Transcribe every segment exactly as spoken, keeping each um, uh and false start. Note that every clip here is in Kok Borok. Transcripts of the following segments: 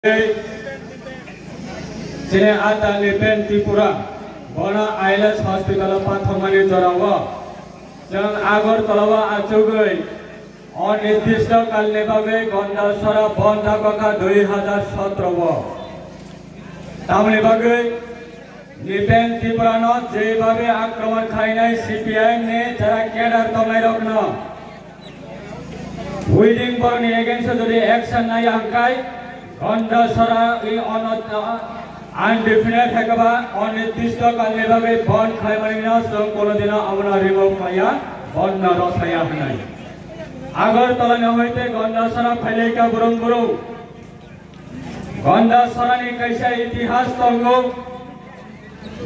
Chini ata Nipen Tripura, bono I L S hospital o pathormani jorao chwng Agartala o achugwi onirdisto kalni bagwi Gondasora bondh kha dui hazar sotro o. Tamoni bagwi Nipen Tripura no jebhabe akromon khainai C P I M ni jara cadre tongnai rokno, Widing borokni against o jodi action nai ang khai, Gondasora i onot undefinite hai khe ba onirdisto kalni bagwi bond khlaimani no chwng kono dino abono remove khaiya, bond no rw saya hwnwi. Agartala ni hoite Gondasora phailai kha burung burung. Gondasorani kaisa itihas tongo.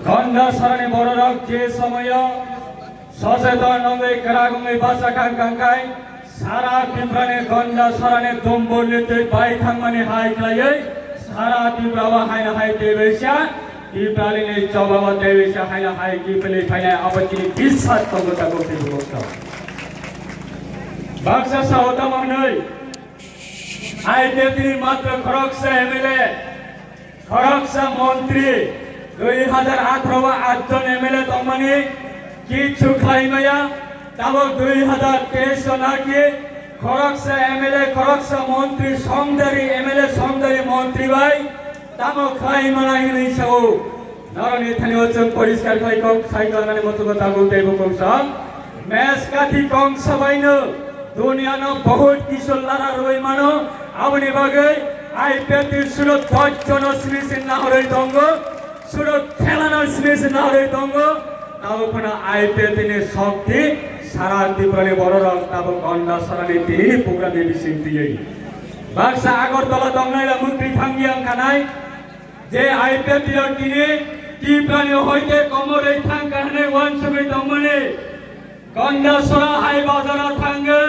Gondasorani bororok je somoyo socheton wngwi kwrak wngwi bacha kha, kangkhai sara Tiprani Gondasorani dumburni twi bai thangmani hai khlaiwi sara Tipra o haino hai teibaisa Tiprani chobao teibaisa haino hai kiphilwi phainai abo chini biswas tongo tabuk tei bukto. Baksa sao tamo hwnwi I P F T ni matro khoroksa M L A, khoroksa montri, dui hazar atharo o atjon M L A tongmani kichu khlai maya, tabok dui hazar teis o naki khoroksa M L A, khoroksa montri, songdari M L A, songdari montri bai tamo khlai manai hwnwi sao. Norokni thani o chwng poriskar khlai kok sai klangnani muchungo tabuk tei bukung song. Mes kathi kong sabaino duniano bahut kisu lara rwi mano. Aboni bagwi I P F T sudo dosh jono simi se nahorwi tongo, sudo thelano simi se nahorwi tongo. Tabuk phano I P F T ni shokti sara Tripurani bororok tabuk Gondasorani tini program ni bising tiywi. Baksa Agartala tongnai la mukti thangwi ang khanai. Je I P F T rok tini Tiprani hoite komorwi thang kha hwnwi uansugwi tongmani. Gondasora hai bazaro thangwi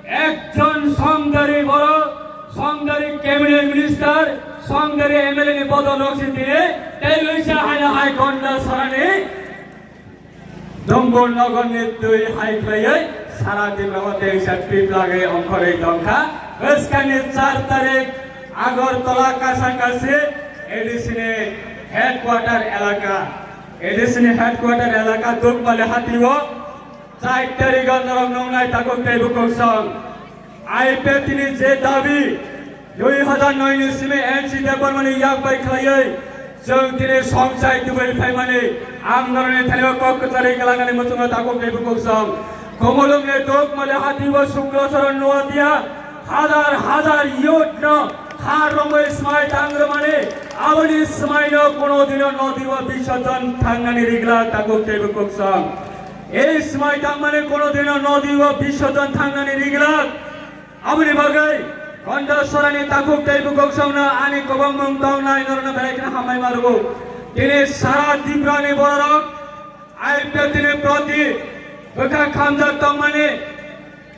ekjon songdari borok, songdari cabinet minister, songdari M L A ni bodol rok si tini tei luisa haino hai Gondasorani Dumbur nogorni twi hai khlaiwi sara Tripura o teisa piplagwi ongkhorwi tongkha. Bwskangni char tarik Agartala kasa kasi A D C ni headquarter elaka, A D C ni headquarter elaka Dukmali hati o char tarik o norok nungnai takhuk tei bukhuk song. I P F T ni je dabi, dui hazar noi ni simi N C Debbarma ni yak bai khlaiwi, chwng tini songchai tubui phaimani, ang norokni thani o kok kwcharwi kwlangnani muchungo takhuk tei bukhuk song. Komolwng ni Dukmali hati o Sukla Charan Noatia, hazar hazar youth no ha romwi swmai tangrwmani, aboni swmai no kono dino nodi o bisorjon thangnani riglak takhuk tei bukhuk song. Ei swmai tangmani kono dino nodi o bisorjon thangnani riglak. Aboni bagwi Gondasorani takhuk tei bukhuk songno ani kwbangmung tongnai norokno belai kheno hambai ma rwo. Tini sara Tripurani bororok I P F T ni proti bwkha khamjak tongmani,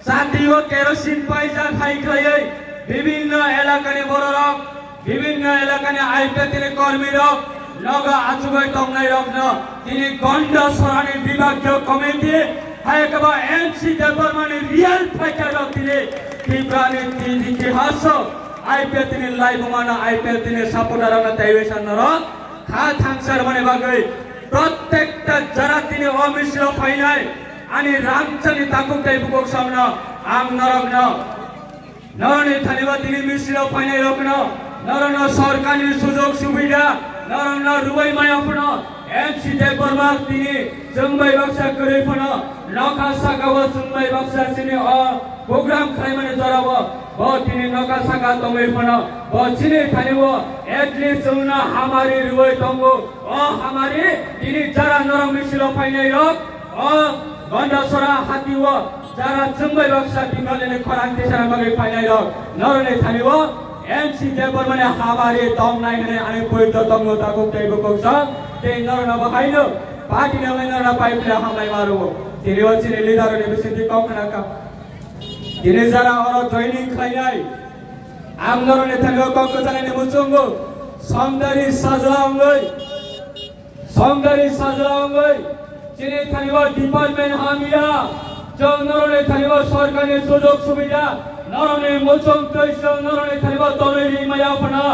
chati o kerosene paijak hai khlaiwi bibinno elakani bororok, bibinno elakani I P F T ni kormirok nogo achugwi tongnairokno tini Gondasorani bibakyo committee hai khe ba N C Debbarmani real fighter rok tini Tiprani tini kihaso I P F T ni laibumano I P F T ni supporter rokno taiwi sannorok kha thangsarmani bagwi prottekta jara tini o misilo phainai ani rangchakni takhuk tei bukhuk songno ang norokno Norokni thani o tini misilo phainai rokno, norokno sorkarni sujog subida, norokno rwui maya phano, M C Debbarma tini chwng bai baksa kwrwi phano, nokha saka o chwng bai baksa chini o program khlaimani jora o, bo tini nokha saka tongwi phano, bo chini thani o at least chwngno hamari rwui tongo, o hamari tini jara norok misilo phainai rok, o Gondasora hati o, Jara chwng bai baksa Tipralini khorang tisana bagwi phainai rok, norokni thani o N C Debbarmani hamari tongnai hwnwi ani poito tongo takhuk tei bukhuk song, tei norokno bo haino party ni wngwi norokno pai phila hambai ma rwo. Tini o chini leader rokni bisingtwi kok khna kha. Tini jara oro joining khlainai, ang norokni thani o kok kwchanani muchungo, Songdari Sajla wngwi, Songdari Sajla wngwi chini thani o department hamya, chwng norokni thani o sorkarni sujog subida, Norokni muchung twi chwng norokni thani bo torwi ri maya phano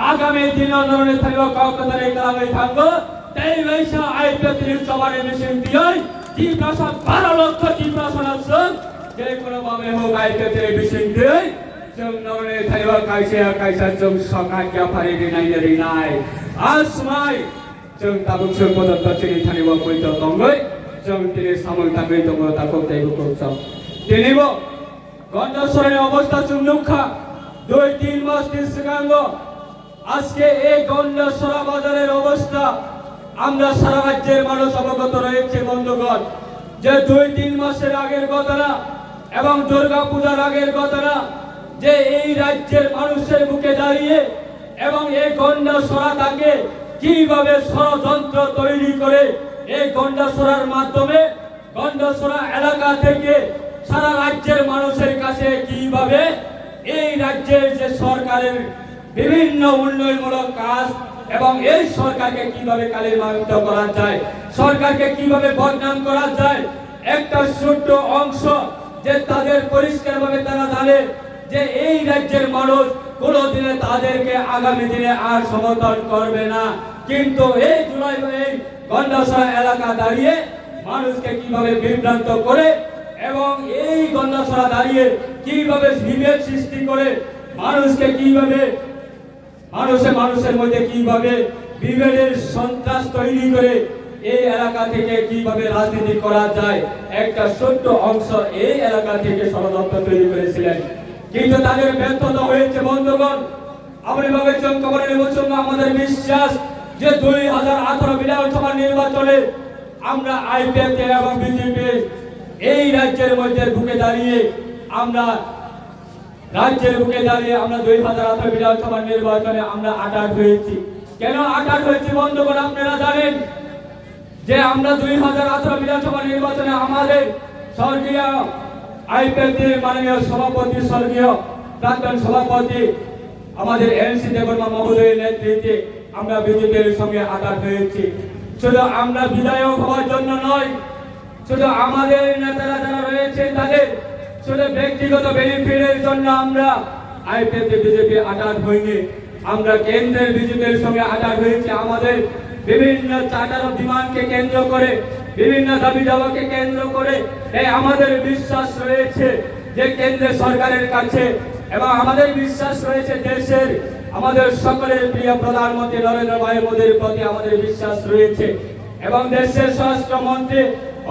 agami dino norokni thani bo kok kwthari kwlangwi thango. Tei waisa I P F T ni chobani bising tiyoi Tiprasa baro lokho Tiprasa no chwng je kono babe hok I P F T ni bising tiyoi chwng norokni thani bo kaisa kaisa chwng sokha yaphari rinai rinai. Asmai chwng tabuk chwng podo to chini thani bo poito tongoi chwng tini samung tangwi tongo takhuk tei bukhuk chwng. Tini bo Gondasorani obostha chwng nukha, dui tin mas ni swkango ajke ei Gondasora bazarer obostha, amra sara rajyer manuj obogot royechhe bondhugon, je dui tin maser ager ghotona ebong Durga pujar ager ghotona, je ei rajyer manujer bukhe dariye ebong ei Gondasora take kibhabe shorojontro toiri kore ei Gondasorar madhyome Gondasora elaka theke sara rajyer manujer kache kibhabe ei rajyer je sorkarer bibhinno unnoyonmulok kaj ebong ei sorkarke kibhabe kalimanto kora jay, sorkarke kibhabe bodnam kora jay, ekta chotto ongsho je tader poriskar bhabe tara jane je ei rajyer manuj konodine taderke agami dine ar somorthon korbe na, kintu ei July ei Gondasora elaka dariye manuj ke kibhabe bibhranto kore ebong ei Gondasora dariye kibhabe bibhed srishti kore, manuj ke kibhabe মানুষে মানুষের মধ্যে কিভাবে বিভেদের সন্ত্রাস তৈরি করে এই এলাকা থেকে কিভাবে রাজনীতি করা যায়, একটা ছোট্ট অংশ এই এলাকা থেকে ষড়যন্ত্র তৈরি করেছিলেন। কিন্তু তাদের ব্যর্থতা হয়েছে বন্ধুগণ। Aboni bagwi chwng kabani muchungo amader biswas je dui hajar atharo Bidhan Sabha nirbachone amra I P F T ebong B J P ei rajyer moddhe bhuke dariye amra rajyer bhuke dariye amra dui hajar atharo Bidhan Sabha nirbachone amra আঠাশ হয়েছি। কেন আঠাশ হয়েছি বন্ধুগণ আপনারা জানেন? যে আমরা দুই হাজার আঠারো বিধানসভা নির্বাচনে আমাদের স্বর্গীয় আইপিএফটির মাননীয় সভাপতি, স্বর্গীয় প্রাক্তন সভাপতি আমাদের এনসি দেববর্মা মহোদয়ের নেতৃত্বে আমরা বিজেপির সঙ্গে আঘাত হয়েছি। শুধু আমরা বিধায়ক হওয়ার জন্য নয়, শুধু আমাদের নেতারা যারা রয়েছেন তাদের শুধু ব্যক্তিগত বেনিফিটের জন্য আমরা আইপিএফটি বিজেপি আঘাত হইনি। আমরা কেন্দ্রের বিজেপির সঙ্গে আঘাত হয়েছে। আমাদের বিভিন্ন চার্টার অফ ডিমান্ডকে কেন্দ্র করে, বিভিন্ন দাবি দাওয়াকে কেন্দ্র করে, তাই আমাদের বিশ্বাস রয়েছে যে কেন্দ্র সরকারের কাছে, এবং আমাদের বিশ্বাস রয়েছে দেশের আমাদের সকলের প্রিয় প্রধানমন্ত্রী নরেন্দ্র ভাই মোদীর প্রতি আমাদের বিশ্বাস রয়েছে, এবং দেশের স্বরাষ্ট্রমন্ত্রী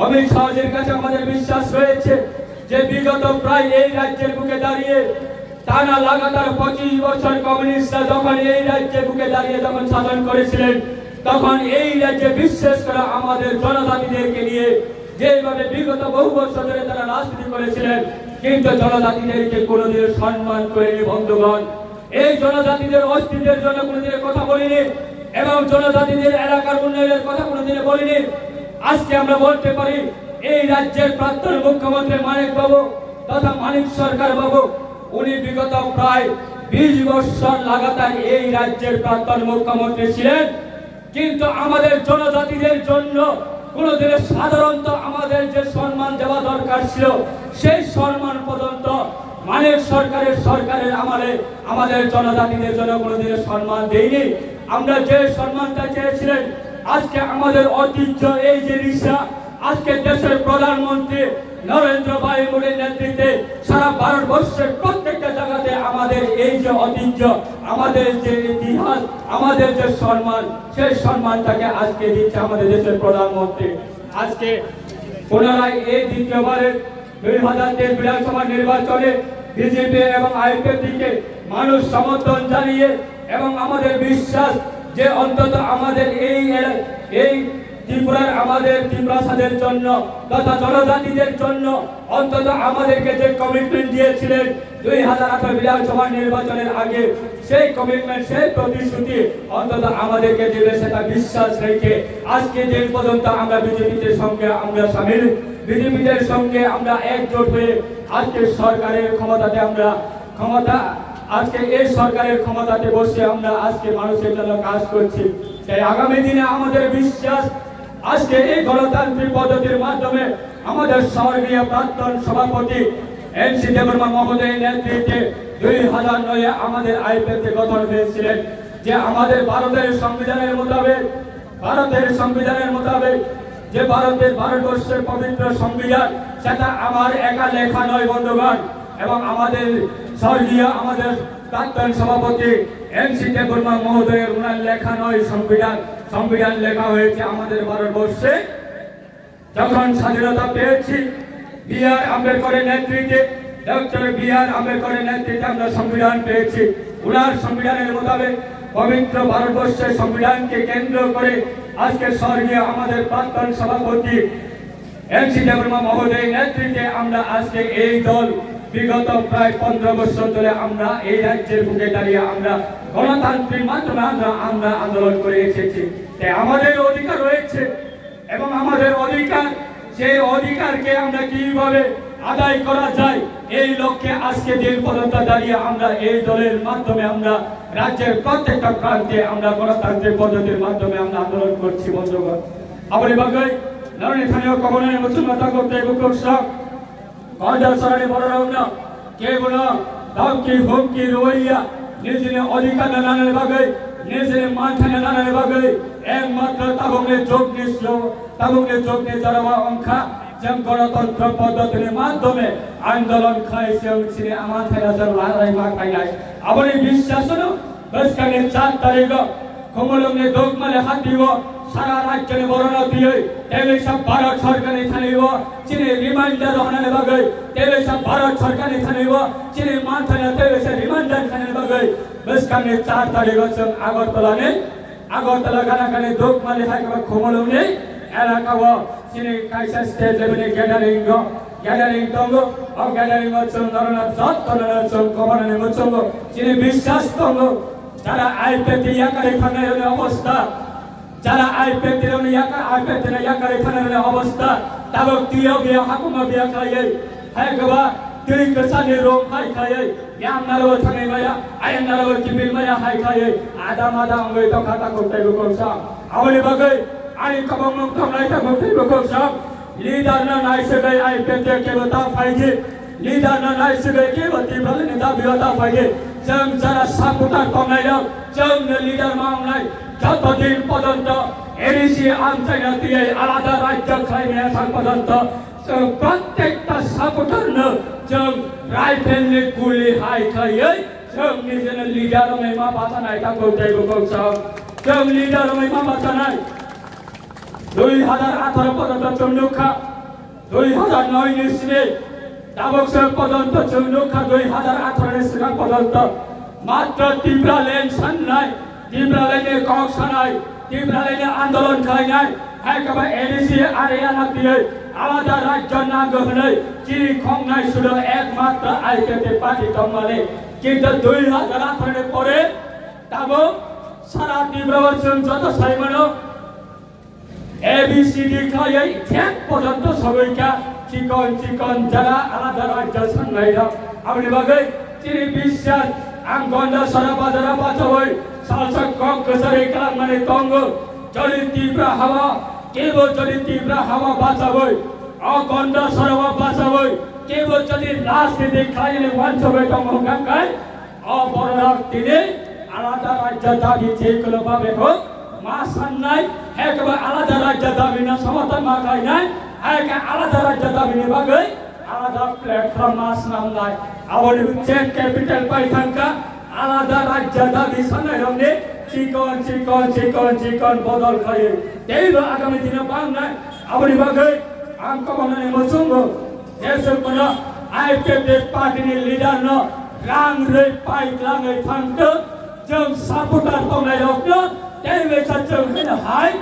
অমিত শাহজির কাছে আমাদের বিশ্বাস রয়েছে যে বিগত প্রায় এই রাজ্যের বুকে দাঁড়িয়ে টানা লাগাতার পঁচিশ বছর কমিউনিস্টরা যখন এই রাজ্যের বুকে দাঁড়িয়ে যখন শাসন করেছিলেন, তখন এই রাজ্যে বিশেষ করে আমাদের জনজাতিদেরকে নিয়ে যেভাবে বিগত বহু বছর ধরে তারা রাজনীতি করেছিলেন, কিন্তু জনজাতিদেরকে কোনোদিনও সম্মান করেনি বন্ধুগণ। এই জনজাতিদের অস্তিত্বের জন্য কোনোদিনও কথা বলিনি এবং জনজাতিদের এলাকার উন্নয়নের কথা কোনোদিনও বলিনি। আজকে আমরা বলতে পারি, এই রাজ্যের প্রাক্তন মুখ্যমন্ত্রী মানিক বাবু তথা মানিক সরকার বাবু, উনি বিগত প্রায় বিশ বছর লাগাতার এই রাজ্যের প্রাক্তন মুখ্যমন্ত্রী ছিলেন, কিন্তু আমাদের জনজাতিদের জন্য কোনোদিনও, সাধারণত আমাদের যে সম্মান দেওয়া দরকার ছিল, সেই সম্মান পর্যন্ত মানিক সরকারের, সরকারের আমলে আমাদের জনজাতিদের জন্য কোনোদিনও সম্মান দেয়নি। আমরা যে সম্মানটা চেয়েছিলেন, আজকে আমাদের ঐতিহ্য, এই যে রিসা, আজকে দেশের প্রধানমন্ত্রী নরেন্দ্র ভাই মোদীর নেতৃত্বে সারা ভারতবর্ষের প্রত্যেকটা জায়গাতে আমাদের এই যে ঐতিহ্য, আমাদের যে ইতিহাস, আমাদের যে সম্মান, সেই সম্মানটাকে আজকে দিচ্ছে আমাদের দেশের প্রধানমন্ত্রী। আজকে পুনরায় এই দ্বিতীয়বারের দুই হাজার তেইশ বিধানসভা নির্বাচনে বিজেপি এবং আইপিএফটিকে মানুষ সমর্থন জানিয়ে এবং আমাদের বিশ্বাস যে অন্তত আমাদের এই এলা-, এই ত্রিপুরার আমাদের তিপ্রাসাদের জন্য তথা জনজাতিদের জন্য অন্তত আমাদেরকে যে কমিটমেন্ট দিয়েছিলেন দুই হাজার আঠারো বিধানসভা নির্বাচনের আগে, সেই কমিটমেন্ট, সেই প্রতিশ্রুতি অন্তত আমাদেরকে দেবে, সেটা বিশ্বাস রেখে আজকে দিন পর্যন্ত আমরা বিজেপিতে সঙ্গে আমরা সামিল, বিজেপিদের সঙ্গে আমরা একজোট হয়ে আজকে সরকারের ক্ষমতাতে আমরা ক্ষমতা, আজকে এই সরকারের ক্ষমতাতে বসে আমরা আজকে মানুষের জন্য কাজ করছি। তাই আগামী দিনে আমাদের বিশ্বাস, আজকে এই গণতান্ত্রিক পদ্ধতির মাধ্যমে আমাদের স্বর্গীয় প্রাক্তন সভাপতি এন সি দেববর্মা মহোদয়ের নেতৃত্বে দুই হাজার নয়ে আমাদের আইপিএফটি গঠন হয়েছিলেন, যে আমাদের ভারতের সংবিধানের মোতাবেক, ভারতের সংবিধানের মোতাবেক যে ভারতের, ভারতবর্ষের পবিত্র সংবিধান, সেটা আমার একা লেখা নয় বন্ধুগণ, এবং আমাদের স্বর্গীয়, আমাদের প্রাক্তন সভাপতি এন সি দেববর্মা মহোদয়ের, ওনার লেখা নয় সংবিধান। সংবিধান লেখা হয়েছে আমাদের ভারতবর্ষে। যখন স্বাধীনতা পেয়েছি, বি আর আম্বেদকরের নেতৃত্বে, ডক্টর বি আর আম্বেদকরের নেতৃত্বে আমরা সংবিধান পেয়েছি। উনার সংবিধানের মোতাবেক পবিত্র ভারতবর্ষের সংবিধানকে কেন্দ্র করে আজকে স্বর্গীয় আমাদের প্রাক্তন সভাপতি এন সি দেববর্মা মহোদয়ের নেতৃত্বে আমরা আজকে এই দল বিগত প্রায় পনেরো বছর ধরে আমরা এই রাজ্যের বুকে দাঁড়িয়ে আমরা গণতান্ত্রিক মাধ্যমে আমরা, আমরা আন্দোলন করে এসেছি। তাই আমাদের অধিকার রয়েছে এবং আমাদের অধিকার, সেই অধিকারকে আমরা কিভাবে আদায় করা যায়, এই লক্ষ্যে আজকে দিন পর্যন্ত দাঁড়িয়ে আমরা এই দলের মাধ্যমে আমরা রাজ্যের প্রত্যেকটা প্রান্তে আমরা গণতান্ত্রিক পদ্ধতির মাধ্যমে আমরা আন্দোলন করছি বন্ধুগণ। Aboni bagwi norokni thani o kwbangma muchungma tangkuk tei bukhuk sok. Kondal sorani bororokno kebono dhamki humki rwya nijini odhikar nanani bagwi, nijini manthai nanani bagwi ekmatro tabukni jugni, tabukni jugni jorao wngkha chwng ganatantro poddotini madhyome andolon khai chwng chini amanthai rajak larai ma khainai. Aboni biswasno bwskangni char tarigo Khumulwngni Dukmali hatio sara rajyoni bororokno twiwi tei kaisa Bharat Sorkarni thanio chini reminder rwnani bagwi, tei kaisa Bharat Sorkarni thanio chini manthai tei kaisa reminder khainani bagwi bwskangni char tarigo chwng Agartalani, Agartala ganakani Dukmali hai khe Khumulwngni elakao chini kaisa state levelni gathering o, gathering tongo. O gathering o chwng norokno jottono chwng kobornani muchungo chini biswas tongo. Jara I P F T yakarwi thangnai rokni obostha, jara I P F T rokni yaka-, I P F T no yakarwi thangnai rokni obostha, tabuk twiyo biya, hakuma biya khlaiwi, hai kwba twi kwchani rok hai khlaiwi, yang narwk thangnai maya, ayang narwk kiphil maya hai khlaiwi, ada mada wngwi tongkha takhuk tei bukhuk sa. Aboni bagwi ani kwbangma tongnai takhuk tei bukhuk sa. Leader no naisugwi I P F T kebo ta phaidi. Leader no naisugwi kebo Tipralani dabi o ta phaidi. Chwng jara supporter tongnai rok, chwng no leader ma wngnai. Joto din pojonto A D C amchaina twiwi alada rajya khlaimaya thang pojonto chwng prottekta supporter no chwng rifle ni guli hai khlaiwi chwng nijini leader wngwi ma bachanai takhuk tei bukhuk sa. Chwng leader wngwi ma bachanai. Dui hazar atharo pojonto chwng nukha, dui hazar noi ni simi tabuk se pojonto chwng nukha, dui hazar atharo ni swkang pojonto matro Tipraland sannai, Tipraland ni kok sanai, Tipraland ni andolon khlainai, hai khe ba A D C Haryana twiwi alada rajyo nango hwnwi chini khongnai sudo ekmatro I P F T party tongmani. Kintu dui hazar atharo ni pore tabuk sara Tripura o chwng joto sai mano, A B C D khlaiwi thek pojonto sogwi kha, chikon chikon jara alada rajyo sannai rok. Aboni bagwi chini biswas, ang Gonda sora bajaro bachawi salsa kok kwchari kwlangmani tongo. Jodi Tipra hawa, kebo jodi Tipra hawa bachawi, o Gonda sora o bachawi, kebo jodi rajniti khlainani wansugwi tongo hwnkha khe, o bororok tini alada rajya dabi je kono babe hok ma sannai, hai khe ba alada rajya dabi no somorthon ma khlainai, hai khe alada rajya dabi ni bagwi alada platform ma swnamnai. Aboni je capital pai thangkha alada rajya dabi sannairokni chikon chikon chikon chikon bodol khlaiwi teibo agami dino bangnai. Aboni bagwi ang kobornani muchungo Jesuk bono I P F T party ni leader no rang rwi pai twlangwi thangtwk, chwng supporter tongnai rokno tei waisa chwng hino hai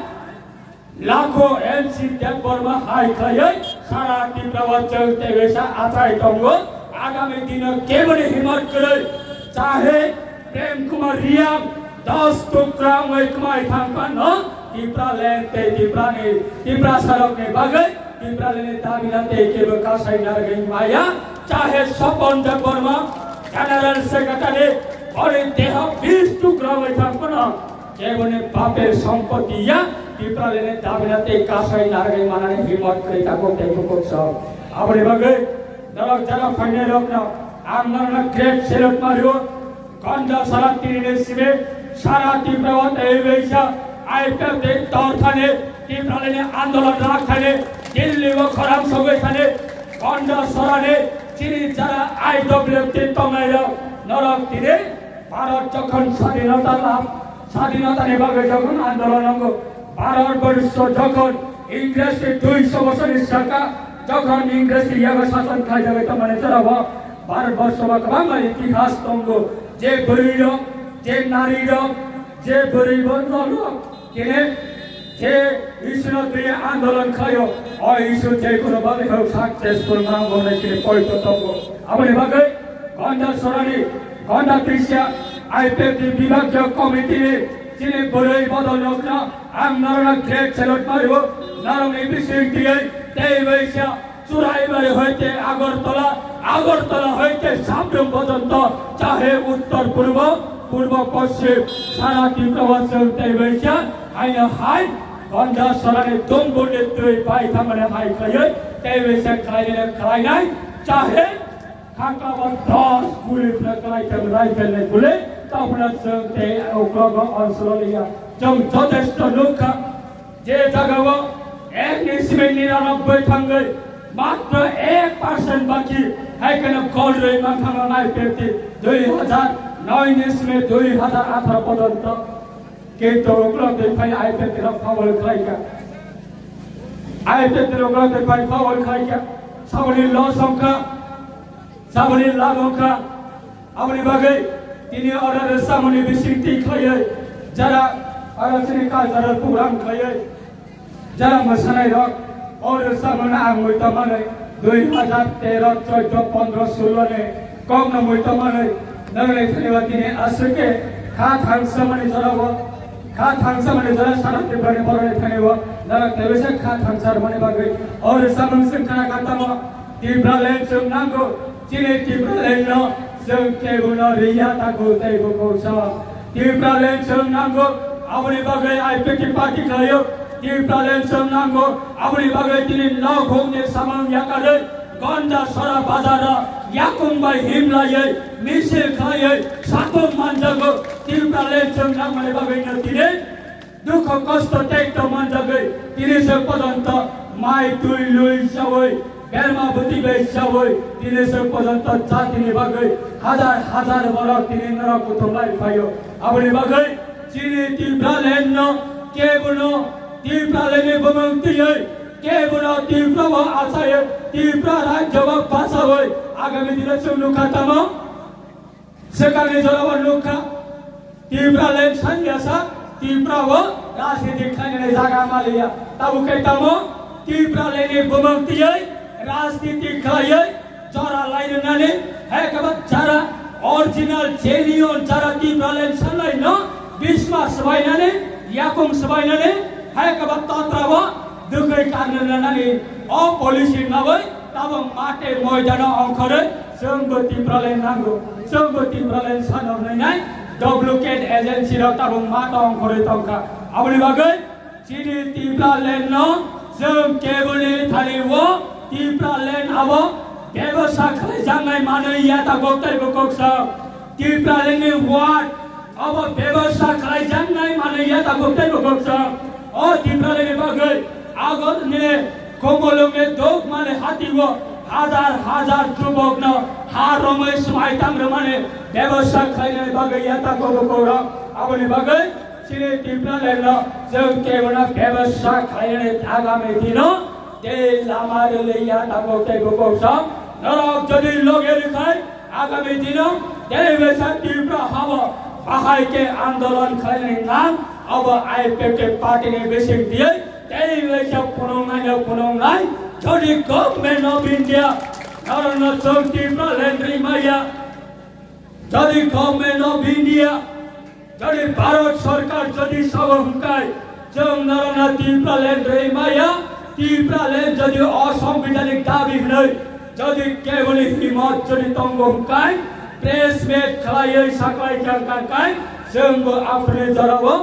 lakho N C Debbarma hai khlaiwi sara Tripura o chwng tei waisa achai tongo. Agami dino keboni himot kwrwi chahe Prem Kumar Reang dos tukra wngwi kwmai thang phano Tipraland tei Tiprani, Tiprasarokni bagwi Tipralandni dabi na tei kebo kasai narwgwi maya. Chahe Sopon Debbarma, General Secretary, boni deha bis tukra wngwi thang phano keboni baper sompoti ya Tipralandni dabi na tei kasai narwgwi manani himot kwrwi tabuk tei bukhuk sok. Aboni bagwi Norok jara phainai rokno ang norokno great salute mario. Gonda sara tinini simi sara Tripura o tei waisa I P F ni tor thani Tripura ni andolon rak thani Delhi o khorang sogwi thani Gonda sarani chini jara I W T tongnai rok norok tini Bharat jokhon sadinota lab, sadinota ni bagwi jokhon andolon nango, Bharat borsho jokhon Ingres ni duiso bochor ni saka, jokhon Ingres ni yago sason khlai jagwi tongmani jorao Bharat borsho o kwbangma itihas tongo, je bwrwi rok, je nari rok, je bwrwi bo rok, Tini je issue no twi andolon khlaio, o issue je kono bagwi hok successful nang bo nai tini poito tongo. Aboni bagwi Gonda Sorani, Gonda Trisia, I P F T bibhagyo committee ni chini bwrwi bodol rokno ang norokno great salute mario, norokni bising tiyai tei waisa Churaibari hoite Agartala, Agartala hoite Sabrum porjonto, chahe uttor purbo, purbo poschim, sara Tripura o chwng tei waisa, haino hai, Gonda Sorani Dumbur ni twi pai thangmani hai khlaiwi, tei waisa khlainai khlainai, chahe khakla bo dos guli phla khlai thang rifle ni guli, taphla chwng tei ukrogo onsolo liya. Chwng jotesto nukha. Je jagao ek ni simi niranobboi thangwi matro ek percent baki, hai kheno gol rwi mankha no I P F T dui hazar noi ni simi dui hazar atharo porjonto. Kintu uklok twi phai I P F T rok foul khlaikha. I P F T rok uklok twi phai foul khlaikha. Saboni loss wngkha. Saboni lab wngkha, aboni bagwi tini oro rwchapmani bisingtwi khlaiwi, jara oro chini cultural program khlaiwi, jara mwsanairok o rwchapmano ang muitu manwi dui hazar tero, choddo, pondro, sullo ni kokno muitu manwi nwngnai thaniba tini aswk khe kha thangsamani jorao, kha thangsamani jora sara Tripura ni borokni thanibo norok teisa kha thangsa rwmani bagwi o rwchapmung chwng khna kha tamo. Tipraland chwng nango, chini Tipraland no chwng kebo no riya tago tei bukhuk sa. Tipraland chwng nango, aboni bagwi I P T party khlaio. Tipraland chwng nango, aboni bagwi tini nok hokni samung yakarwi, Gonda Sora bazar o yakung bai himlaiwi, misil khlaiwi, sakung manjago. Tipraland chwng nangmani bagwi no tini Dukho kosto tekto manjagwi tini se porjonto mai twi lui chawi, berma bwtwi bai chawi, tini se porjonto jatini bagwi hajar hajar borok tini norok kuthum lai phaio. Aboni bagwi chini Tipraland no kebono Tipraland ni bumung twiwi kebono Tripura o achaiwi Tripura rajyo o bachawi agami dino chwng nukha tamo. Swkangni jorao nukha, Tipraland sanjasa, Tripura o rajniti khlainani jaga maliya. Tabuk khe tamo Tipraland ni bumung tiyai rajniti khlaiwi jora lairwnani, hai khe ba jara original, genuine jara Tipraland sanlaino bisma swbainani, yakung swbainani, hai khe ba totra o dwkhwi karnanani o policy nawi tabuk mate moidano ongkhorwi Chwngbo Tipraland nango, chwngbo Tipraland sanok nainai, duplicate agency rok tabuk mato ongkhorwi tongkha. Aboni bagwi chini Tipraland no chwng keboni thani o Tipraland abo bebasa khlaijaknai manwi yatagok tei bokoksa. Tipraland ni ward abo bebasa khlaijaknai manwi yatagok tei bokoksa. O Tipraland ni bagwi agor ni Komolongni dok mani hati o hajar hajar jubokno ha romwi swmai tang rwmani bebasa khlainani bagwi yatagok bokok rok. Aboni bagwi chini Tipraland no chwng kebono bebasa khlainani agami dino tei lama rwli yatagok tei bokok rok. Norok jodi loge rwkhai, agami dino tei besa Tripura habo bahai khe andolon khlainani nang, abo I P F T party ni bising tiyai tei besa phunuknai no phunuknai. Jodi Government of India norokno chwng Tipraland rwi maya, jodi Government of India Jodi Bharat Sarkar jodi sao hwnkhe, chwng norokno Tipraland rwi maya, Tipraland jodi o sanbidhanik dabi hwnwi, jodi keboni himot jodi tongo hwnkhe, press meet khlaiwi saklai kha hwnkhe, chwngbo aphuruni jorao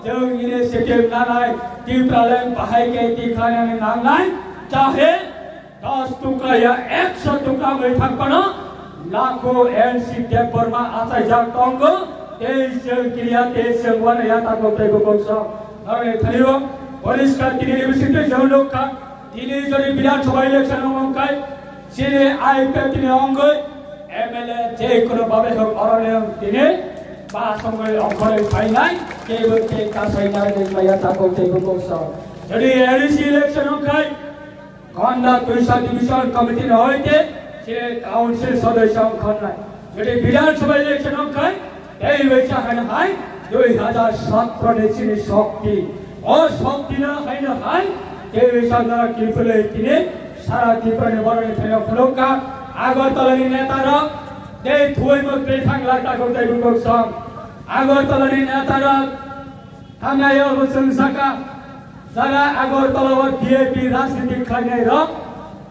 chwng initiative nanai, Tipraland bahai khe tikhlainani nangnai, jahe Dos tukra ya ekso tukra wngwi thang phano lakho N C Debbarma achaijak tongo, tei chwng kiriya, tei chwng uanaiya, takhuk tei bukhuksa. Norokni thani-o poriskar tini ni bisingtwi chwng nukha, tini jodi Bidhan Sabha election wng khai, chini I P F T ni wngwi M L A je kono babe hok oroni tini ba songwi ongkhorwi phainai, kebo tei kasai narwknai maya, takhuk tei bukhuksa. Jodi A D C election wng khai, Konda Twisa Division Committee ni hoite chini council sodosyo wngkha nai. Jodi Bidhan Sabha election wng khai, tei waisa haino hai dui hazar satro ni chini shokti. O shokti no haino hai tei waisa nara kipule tini sara Tripura ni borok ni thani phunukha. Agartala ni neta rok tei thuwi mukti thang lai takhuk tei bukhuk song. Agartala ni neta rok Thangnai o bo chwng saka, jaga Agartala o D A P rajniti khlainai rok,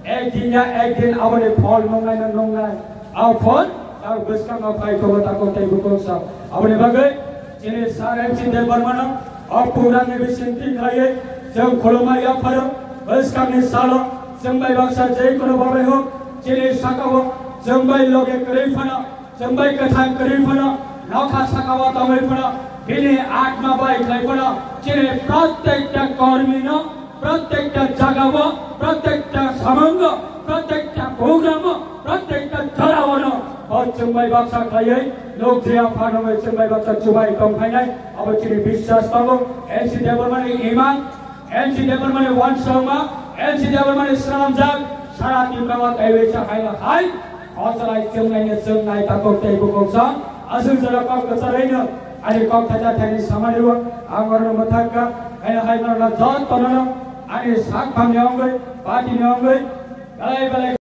ek din ya ek din aboni phol nungnai no nungnai. A phol tak bwskango phai tongo takhuk tei bukhuk sa. Aboni bagwi chini Sir M C Debbarma no o program ni bising tin khlaiwi chwng khulumma yapharo bwskangni salo chwng bai baksa je kono babai hok chini saka o chwng bai loge kwrwi phano Chwng bai kwthang kwrwi phano, nokha saka o tongwi phano, bini atma bai khlai phano, chini protekta kormi no, protekta jaga o, protekta samung o, protekta program o, protekta jora o no, bo chwng bai baksa khlaiwi, nukjaya phano bai chwng bai baksa chubai tong phainai, abo chini biswas tongo, N C Debbarma ni imang, N C Debbarma ni wansongma, N C Debbarma ni swnamjak, sara Tripura o taiwi cha hai hai, o chalai chwngnai ni chwngnai takhuk tei bukhuk sa, aswk jora kok kwcharwi no, ani kok thacha thaini samani o, ang oro mwthangkha, hai hai norok jotono no, ani sak phang ni wngwi, party ni wngwi, belai belai